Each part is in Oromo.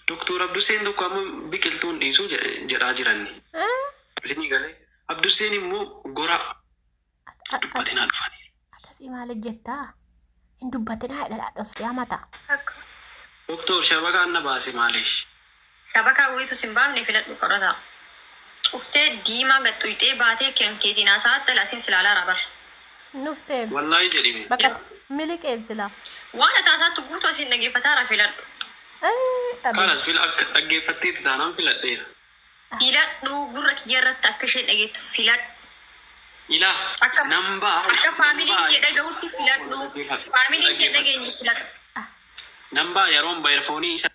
Doktor Abduseen tokko amma biqiltuun dhiisuu jedhaa jiranni. Isinii galee Abduseen immoo gora dubbatinaa dhufanii. Atasii maaliif jettaa? Hin dubbatinaa jedha dhoksee mata. Doktor, shabakaan na baase maalish? Shabakaa wayitu sin baafne, filadhu qorataa. Cuftee diimaa gaxxuyxee baatee kan keetiin haasa'atta lasiin silaalaa rabar. Nuftee Wallaahi jedhime. bakka miliqeef silaa. Waan ati haasaattu guutuu asiin dhaggeeffataa filadhu. Kanas fila akka dhaggeeffatteetti taanaan filadheera. Filadhu, gurra kiyya irratti akka isheen dhageettu filadhu. Ilaa Akka nan ba'a. Akka faamiliin kee dhaga'utti filadhu. Faamiliin kee dhageenye filadhu. Nan ba'a yeroon earphone isa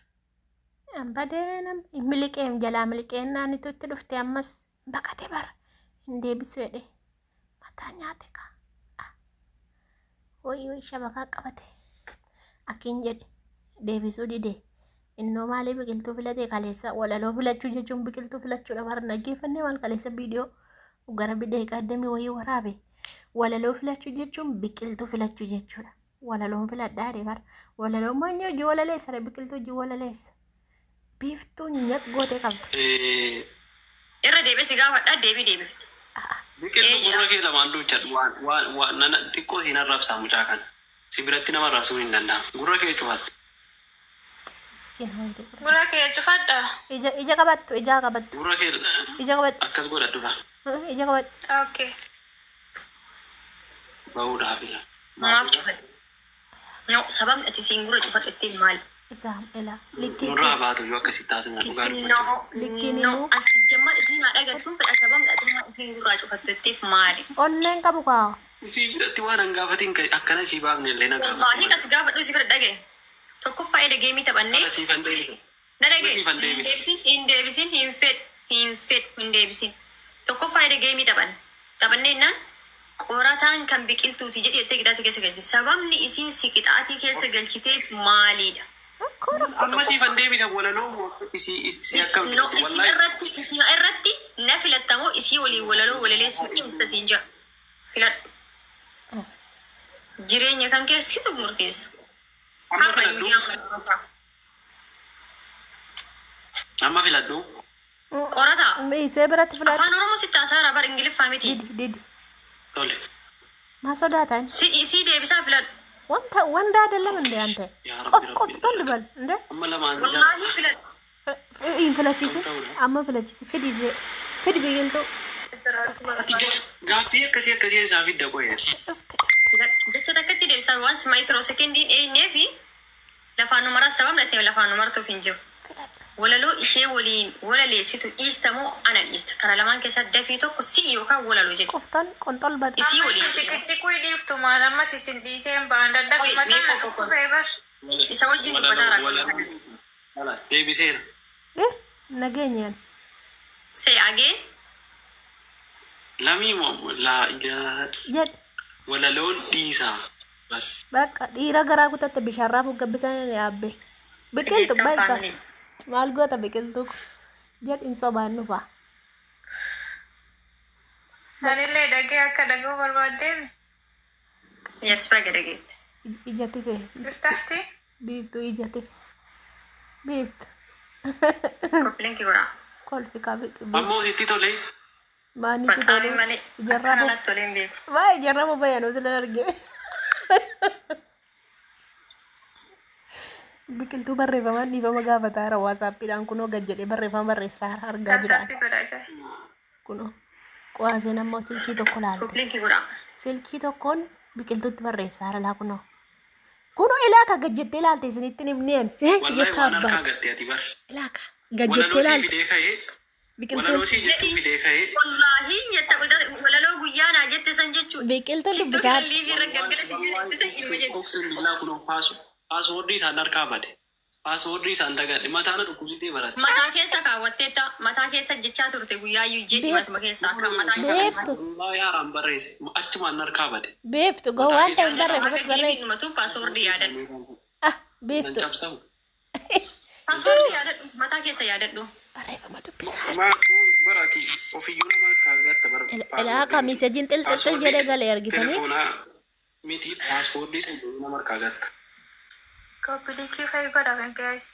Badee miliqeem jalaa miliqeen naanitu itti dhufte, ammas baqate bara hin deebisu jedhe mataa nyaate kaa. Wayi wayi, shabakaa qabate akkiin jedhe deebisuu dide. Innoo maalii biqiltuu filate? Kaleessa walaloo filachuu jechuun biqiltuu filachuudha bara dhaggeeffannee. Maal, kaleessa viidiyoo gara daqiiqaa 20 wayii waraabe. Walaloo filachuu jechuun biqiltuu filachuu jechuudha. Walaloon filadhaa jedhe bara. Walaloon maanyoo hojii walaleessa, biqiltuu hojii walaleessa. Biiftuun nyaq gootee qabdi. Irra deebi'ee si gaafadha, deebii deebifte. Biqiltuu, gurra kee lamaan duuchadhu. Waan waan waan nana xiqqoo siin arrabsaa mucaa kana. Si biratti nama arrabsuun hin danda'amu. Gurra kee cufadhu. Miskiin hoyite. Gurra kee cufadha. Ija qabattu, ija qabattu. Gurra kee Ija qabattu. akkas godhadhu ba. Ija qabattu. Okay. Bahuudhaaf ila. Maaf cufadhu? No, sababni ati siin gurra cufadhu maali? Isaa ila likkii. Nurraa baatu yoo akkasitti taasisan dhugaa dubbachuu. No, Likkiin no, immoo- as jammaa ittiin haa dhagattuun fedha. Sababni ati ittiin gurraa cufattetteef maali? Onneen qabu kaa. Isii biratti waan hangaafatiin akkana isii baafne illee na Wallaahi gaafatu. kas gaafadhu si bira dhagaye. Tokkoffaa eda game taphannee Kana siifan deebisa. na dhagaye. Siifan Hin deebisa. deebisin, hin deebisin, hin fedhu, hin fedhu, hin deebisin. Tokkoffaa eda game taphanne. Taphannee jennaan qorataan kan biqiltuuti jedhi jettee qixaatii keessa galchite. Sababni isiin si qixaatii keessa galchiteef maalidha? Amma siifan deebisa, walaloo isii isii akkam No, isii wallaahi. irratti, isii irratti na filattamoo isii waliin walaloo walaleessuu dhiista siin jedha. Filadhu. Jireenya kan keessitu murteessa. Amma Har'a filadhu. guyyaa Amma filadhu. Qorataa. Isee biratti filadhu. Afaan Oromoo sitti haasaara bar, Ingiliffaa miti. Didi didi. Tole. Maa sodaatan? Si isii deebisaa filadhu. Wanta wanta አይደለም እንዴ አንተ? Yaa Rabbi ቆፍ Rabbi. ቆፍ toll በል እንዴ. Amma lamaan jala. Wallaahi filadhu. Hin filachiisi. Amma filachiisi, fidi isee fidi biqiltuu. Gaaffii akkasii akkasii isaa fidda qo'ee. Dhufte. Jecha takkatti deebisaa, waan microsecondiin eenyee fi lafaan nu maraa sababni ati lafaan nu martuuf hin jiru. Filadhu. Walaloo ishee waliin walaleessitu dhiista moo ana dhiista? Kana lamaan keessaa dafii tokko si yookaan walaloo jedhu. Qoftaan qonxol bad. Isii Amma waliin. isin ciqiciquu dhiiftu maal, ammas isin dhiisee hin ba'an dadhabi Oi, mataa mee na koo koo. dhukkubee bar. Isa wajjin dubbataa rakkoo. Kalas deebiseera. Eh, nageenyaan. Say again. Lamii moo laa ilaa Jedhe. Walaloon dhiisaa. Bas. Bakka dhiira garaa kutatte bishaan raafuu gabbisan yaabbe. Biqiltu bakka maal goota biqiltuu jedhi, hin sobaan dhufa. Anillee dhagee akka dhaga'uu barbaaddeen. Yes, baga dhageette. Ija tife. Irtaahti. Biiftuu ija tife. Biiftu. Copy link godhaa. Kolfi kaa biqiltuu. Ammoo sitti tole. Maanitti Baxaami tole. malee. Ijarraa Akkana natti tolee hin beeku. Waa ijarraa bobayanu silan arge. Biqiltuu barreeffamaan dhiifama gaafataa jira WhatsAppiidhaan, kunoo gad jedhee barreeffama barreessaa argaa jira. Tattaaffii godhaa, guys. Kunoo qo'aaseen ammoo silkii tokko laalte. Copy link godhaa. Silkii tokkoon biqiltuutti barreessaa jira laa kunoo. Kunoo ilaa ka gad jettee ilaalte isinitti himneen. Wallahi Jetta waan harkaa abbaa. gatte ati bar. Ilaa ka gad jettee Walaloo sii ilaalte. fidee ka'ee. Biqiltuun Walaloo sii jettuu fidee ka'ee. Wallaahi jetta, walaloo guyyaa naa jette san jechuudha. Biqiltuun TikTok dubbisaa. irra live irra galgala si jette san ilma jedhu. Obsin billaa kunoo paasu. Passwordii isaan harkaa bade. Passwordii isaan dagadhe. Mataa na dhukkubsitee barate. Mataa keessa kaawwatteetta, mataa keessa jechaa turte guyyaayyuu jedhi, matuma keessaa kan mataa Beeftu. Wallahi haaraan barreesse. Achumaan harkaa bade. Beeftu gowwaan ta'e hin Akka barreeffamatti gameiin barreessa. dhumatu passwordii yaadadhu. Ah, Nan beeftu. cabsamu. Passwordii yaadadhu, mataa keessa yaadadhu. Barreeffama dubbisaa. Maakuu barati ofiyyuu nama harkaa gatta bara. Ilaa ka messageiin xilxilxil jedhee galee argitanii. Telefoonaa miti, passwordii sana nama harkaa gatta. Copy linkii fa'i godhaa, guys.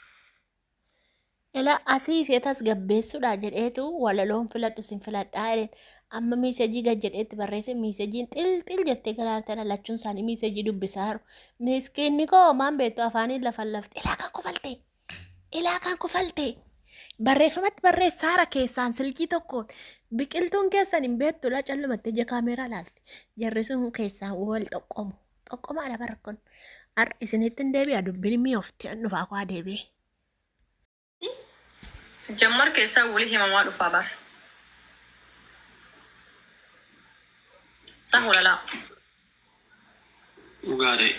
Ila asii ishee tasgabbeessuudha jedheetu walaloon filadhu sin filadhaa jedheen. Amma message gad jedheetti barreesse, messageiin xil xil jettee garaartana. Lachuun isaanii message dubbisaa jiru. Miskiinni koo maan beektu afaaniin lafan lafte. Ilaa kan kofaltee, ilaa kan kofaltee, barreeffamatti barreessaara keessaan silkii tokkoon. Biqiltuun keessan hin beektu la, callumattee ija kaameeraa laalti. Jarri sun keessaan wal xoqqomu xoqqomaadha. Bara kun har'a isinitti hin deebi'a, dubbiin mi'oofti dhufaa kwaa deebi'e. Jammar keessaa walii himamaa dhufaa bar. Sa walalaa. Dhugaa ta'e.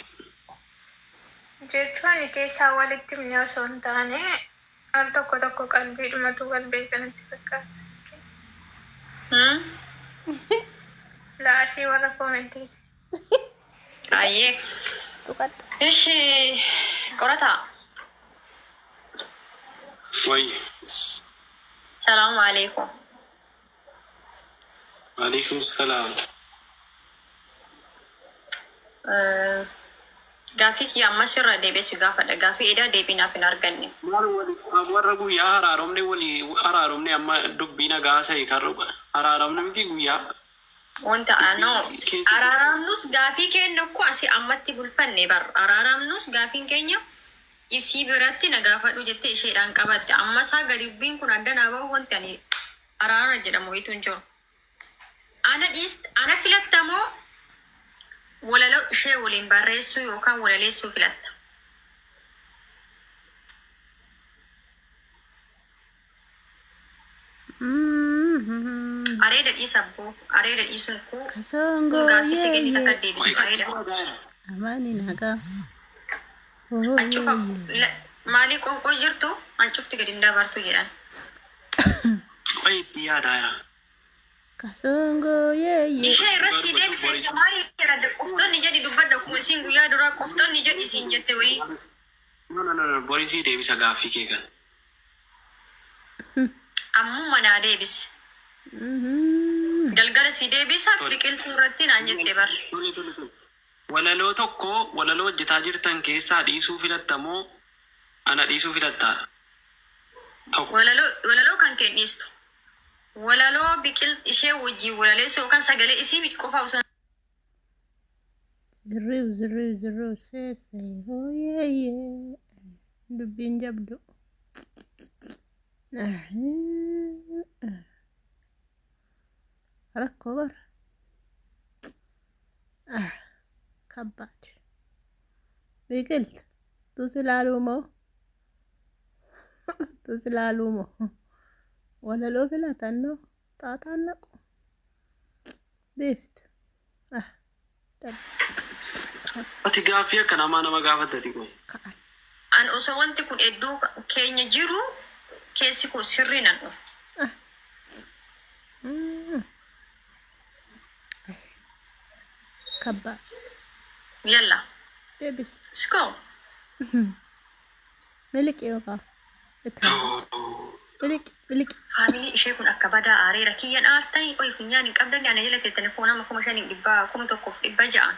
Jechuun keessaa walitti himne osoo hin taane, al tokko tokko qalbiidhumatu wal beekanitti fakkaata. Laasii warra commentiiti. Ayyee. Tuqadhu. Ishi qorataa. Wayyi. Salaamu alaikum. Alaikum salaam. Gaafii kiyya ammas irra deebi'ee si gaafadha. Gaafii edaa deebii naaf hin arganne. Maal wali warra guyyaa haraaromne, walii haraaromne, amma dubbii nagaa sa'i kan haraaramne miti guyyaa. Wanta anoo araaramnus gaafii keenya koo asii ammatti bulfanne bar, araaramnus gaafiin keenya isii biratti na gaafadhu jettee isheedhaan qabatte. Amma isaa gadi dubbiin kun adda naa bahu, wanti ani araara jedhamu wayitu hin jiru. Ana dhiis, ana filattamoo walaloo ishee waliin barreessuu yookaan walaleessuu filatta? Areeda dhiisa abboo, areeda dhiisuun koo Kasongo kun gaaffii si kenni takka yeye. deebisu areeda. Amani nagaa. Ancufa maalii qonqoo jirtu ancufti gadi hin dabartu jedhan. Qoy, itti yaadaa jira. Kasongo yeye. Ishee irra si deebise, maali jedha, qoftonni jedhi dubbadha, akkuma isiin guyyaa duraa qoftonni jedhi isiin jette wayii. No, no, no, no, borisii deebisa gaaffii kee kan. Ammuma naa deebisi. Galgala si deebisa, biqiltuu irratti naan jette bar. Tole, tole, tole. Walaloo tokko, walaloo hojjetaa jirtan keessaa dhiisuu filattamoo ana dhiisuu filattaa? Tokko. Walaloo kan kee dhiistu. Walaloo biqil ishee wajjin walaleessuu yookaan sagalee isii qofa osoo Zirriu zirriu zirriu seesee hooyeeyye, dubbiin jabdu. Rakkoo bara. ከባድ. Biqiltu tus ilaaluu moo, tus ilaaluu moo walaloo filatannoo xaaxaan naqu biiftu. Ati gaaffii akka namaa nama gaafattati kun. Ka'an. An osoo wanti kun hedduu keenya jiru keessi koo sirrii nan dhufu. ከባድ. Yalla. Deebis. Let's go. Miliqi yookaan itti miliqi miliqi. Family ishee kun akka badaa aareera. Kiyyan aartanii oyi funyaan hin qabdan, ana jala teettanii koo nama 5,500, 1,600.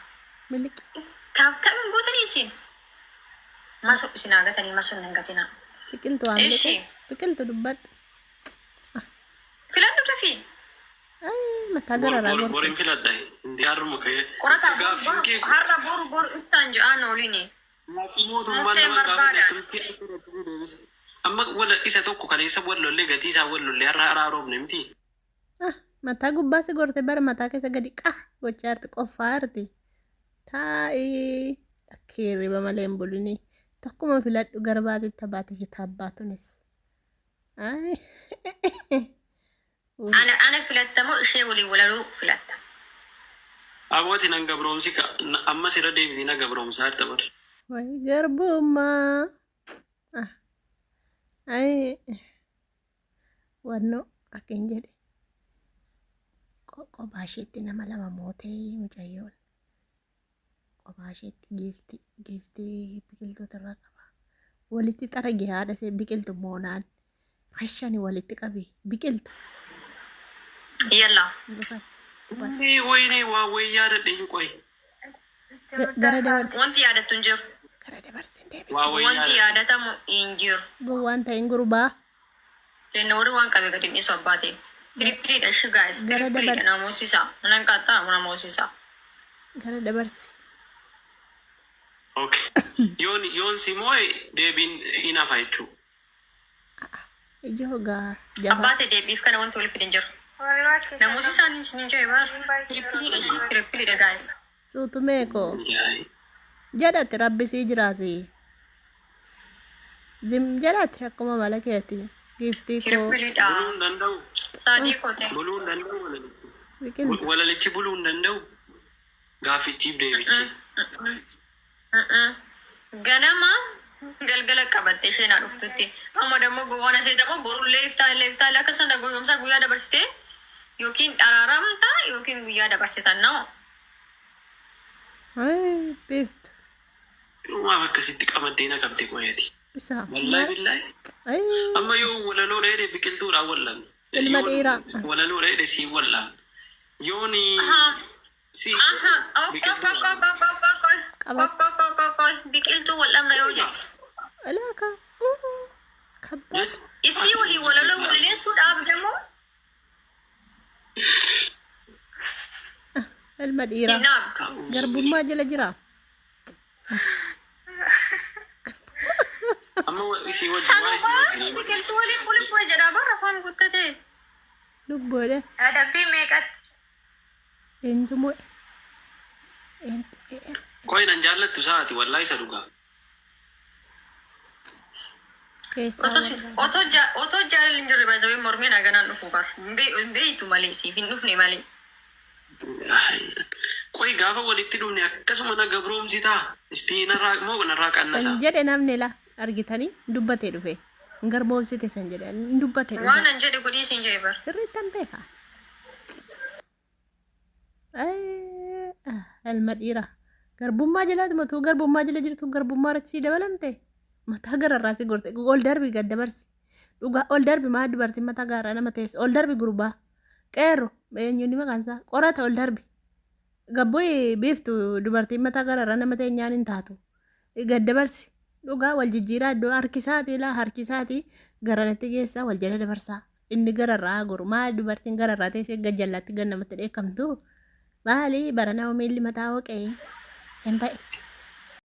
Miliqi. Tap tap hin gootanii isin. Maso isin haa gatanii, maso hin gatinaa. Biqiltu waan Ishi. miliqe biqiltu dubbadhu. Filadhu dafii. Mataa gararaa gorte. Boriin filadha. Hindi har'uma ka'ee. Qorataa boru Gaaffiin boru kee har'a boru boru ibsaan je'aan ooliini. Gaaffii mootummaan Murtee nama gaafate barbaada. akkamitti akka deebisa. Amma wala isa tokko kaleessa wal lollee, gatii isaa wal lollee, har'a araaroofne miti. Mataa gubbaa si gorte bara, mataa keessa gadi qah gochaa jirti, qoffaa jirti. Taa'ii dhakkee hirriba malee hin bulinii. Tokkuma filadhu, garbaatitti baate kitaabbaatunis. Ana filattamoo ishee waliin walaluu filatta? Abooti nan gabroomsi, ammas irra deebitii na gabroomsaa jirta bara. Wayi garbummaa. Ayi wannoo akka hin jedhe qophaa isheetti nama lama mootee mucayyoon qophaa isheetti giiftii biqiltoota irraa qaba. Walitti xarage haadha ishee biqiltu moonaan rashani walitti qabe biqiltu. Yalla. Dhufan. Wayinee, wayinee, waa wayii yaadadhe hin qoy. Gara dabarsi. Wanti yaadattu hin jiru. Gara dabarsi hin Waa deebise. wayii Wanti yaadadhe. yaadatamu hin jiru. Gowwaan ta'in gurbaa. Kenna warri waan qabe gadi dhiisu abbaa ta'e. Tirippiliidha ishi gaayis. Gara Tirippiliidha dabarsi. namoosisa. Nan qaxxaa namoosisa. Gara dabarsi. Okay. Yoon si moo'e deebiin hin hafa jechuudha. Ijoo gaa jabaa. Abbaa ta'e deebiif kana wanti wal fidin jiru. Warri baachisa. Namoosisaan hin jiru bar. Tirippiliidha ishi tirippiliidha gaayis. Suutumee koo. Jedhate rabbi sii jiraasi. Zim jedhate akkuma mala keeti. Giiftii koo Tirippiliidha. Buluu hin danda'u. Saadii kootee. Buluu hin danda'u walalichi. biqiltu. Walalichi buluu hin danda'u. Gaaffichiif deebichi. Ganama galgala qabatte isheen haa dhuftutti. Amma dammoo gowwaan asee dammoo borullee iftaallee iftaallee akka sana gowwoomsaa guyyaa dabarsitee yookiin araaramta yookiin guyyaa dabarsitan nama. Ay, biiftu. Maaf akkasitti qamaddee na qabde qoyati. Isa. Wallaahi billaahi. Ay, Amma yoo walaloo dheedhe biqiltuudhaan wallamne. Ilma dhiiraa. Walaloo dheedhe siin wallamne. Yoon si Biqiltuu wal'amna yoo jedhu. Alaaka. Kabbaad. Isii walii walaloo walleessuudhaaf dammoo Ilma dhiiraa. hin dhaabdu. Garbummaa jala jira. Amma isii wajjin Sanuma biqiltuu waliin bulibboo jedhaa bara afaan guttatee. Lubboodha. Adabbii meeqatti? Eenyu mo'e? Qoyi nan jaallattu sa'aati wallaahi isa dhugaa. Keessaa. Otoo jaalalli hin jirre baay'ee mormiin haganaan dhufu bar. Hin beeytu malee siif hin dhufne malee. Qoyi gaafa walitti dhufne akkasuma na gabroomsitaa. Istii narraa moo narraa qannasa. San jedhe namni la argitanii dubbatee dhufe. Garboomsite san jedhe dubbatee dhufe. Waan an jedhe godhii siin jedhe bar. Sirriittan beeka. Ay, ilma dhiiraa. Garbummaa jalaati matuu garbummaa jala jirtu garbummaa irratti sii dabalamte. Mataa gararraa si gorte. Ol darbi gad dabarsi. Dhugaa ol darbi maa dubartiin mataa gaaraa nama teessu. Ol darbi gurbaa. Qeerro eenyuun maqaan isaa qorata ol darbi. Gabbooyi biiftu dubartiin mataa gararraa nama teenyaan hin taatu. Gad dabarsi. Dhugaa wal jijjiiraa iddoo harkisaati laa harkisaati garanatti geessaa wal jala dabarsaa. Inni gararraa goru maal dubartiin gararraa teessee gad jallaatti gad namatti dheekkamtu. Maali baranaa miilli mataa hooqee hin ba'e.